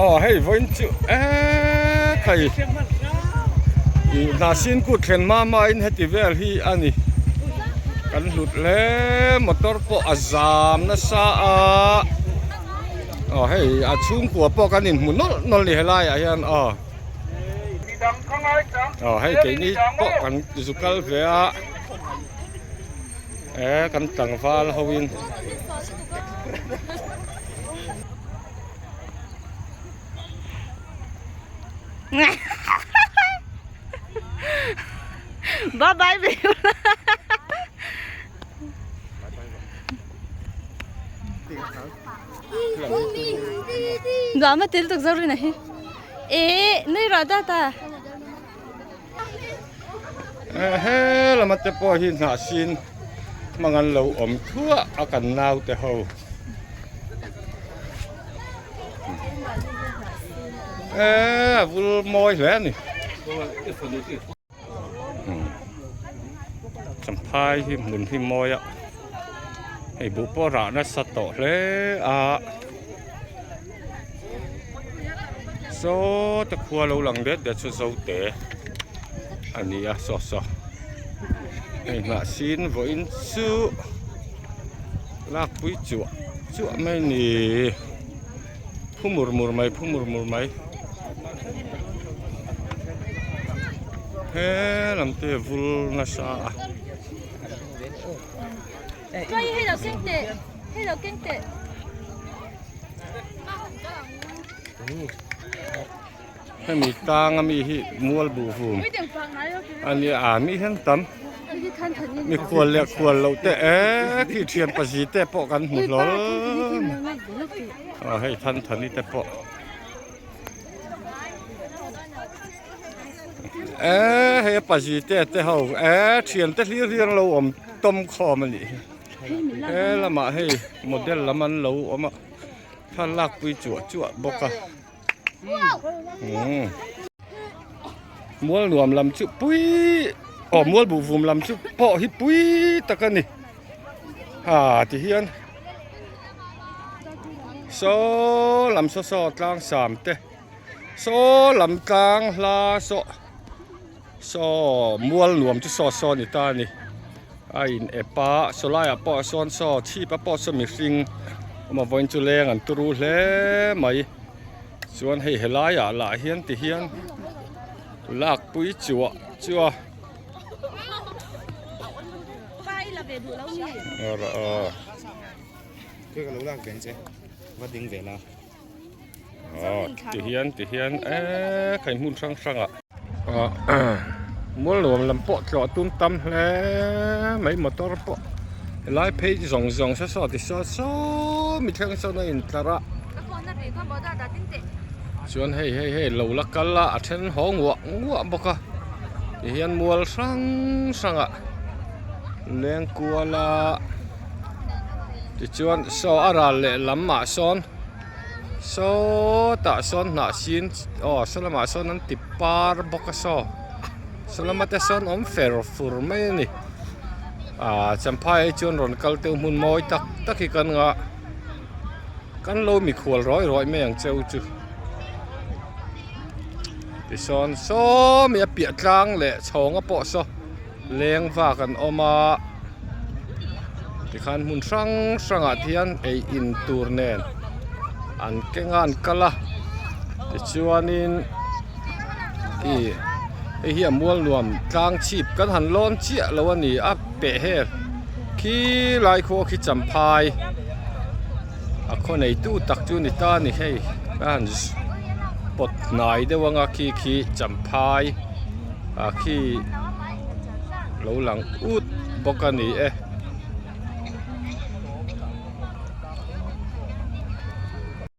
Aw hei vawiin chu eee thei ih hna sin kut thlen hma hma in heti vel hi a ni kan hlut hle motor pawh a zam nasa a aw hei a chhungkua pawh kan inhmu nawlh nawlh a ni helai ah hian aw aw hei keini pawh kan zu kal ve a. E kan tlangval ho in. Bye bye babe. Dama til tuk zau ri na hi. E nui ra ta ta. He lama te pawh hi hnahsin hmang an lo awm thuah a kan naute ho. Eee a vul mawi hle a ni. Champhai hi hmun hi mawi a hei buh pawh rah nasa tawh hle a. Saw te khua lo lang det det chu zote a ni a saw saw hei hnah sin vawiin chu lakpui chuah chuah mai a ni phu mur mur mai phu mur mur mai he lam te vul nasa a. Hemi tlang ami hi mual buh vum a nia a mi hian tam mikhual leh khual loh te eee khi thian pazi te pawh kan hmu hlawl a hei than thani te pawh eee hei a pazi te te ho eee thian te hlir hlir an lo awm tawm khawm a nih hi he lamah hei model lam an lo awm a. Thlalak pui chuah chuah bawk a umm mual nuam lam chu pui aw mual buh vum lam chu pawh hi pui tak a ni ha ti hian saw lam saw saw tlang sam te saw lam tlang hla saw saw mual nuam chu saw saw a ni ta a ni. A in ep a saw laiah pawh sawn saw chhip a pawh saw mihring awm a vawiin chu leng an turu hle mai chuan hei helaiah lah hian ti hian lakpui chuah chuah aw ti hian ti hian eee khai hmun hrang hrang ah ah mual nuam lam pawh tlawh tum tam hle mai motor pawh helai phei zawng zawng saw saw ti saw saw mi thleng sawn a intlar a chuan hei hei hei lo la kal a a then haw nguah nguah bawk a ti hian mual hrang hrang ah leng kual a tichuan saw a ral leh lam ah sawn. Sawtah sawn hnah sin aw saw lamah sawn an ti par bawk a saw saw lama te sawn awm fer fur mai a ni ah champhai hi chuan rawn kal teuh hmun mawi tak tak hi kan ngah kan lo mikhual rawih rawih mai ang cheu chu tisawn saw mi a piah tlang leh chhawng a pawh saw leng vak an awm a. Tikhan hmun hrang hrangah te hian ei in tur nen an keng a an kal a tichuanin ih hei hi a mual nuam tlang chhip kan han lawn chiah lo a ni a peh hel khi lai khua khi champhai a khaw neitu tak chu ni ta a ni hei a han pawt hnai deuh anga khi khi champhai ah khi. Lo lang ut bawk a ni e.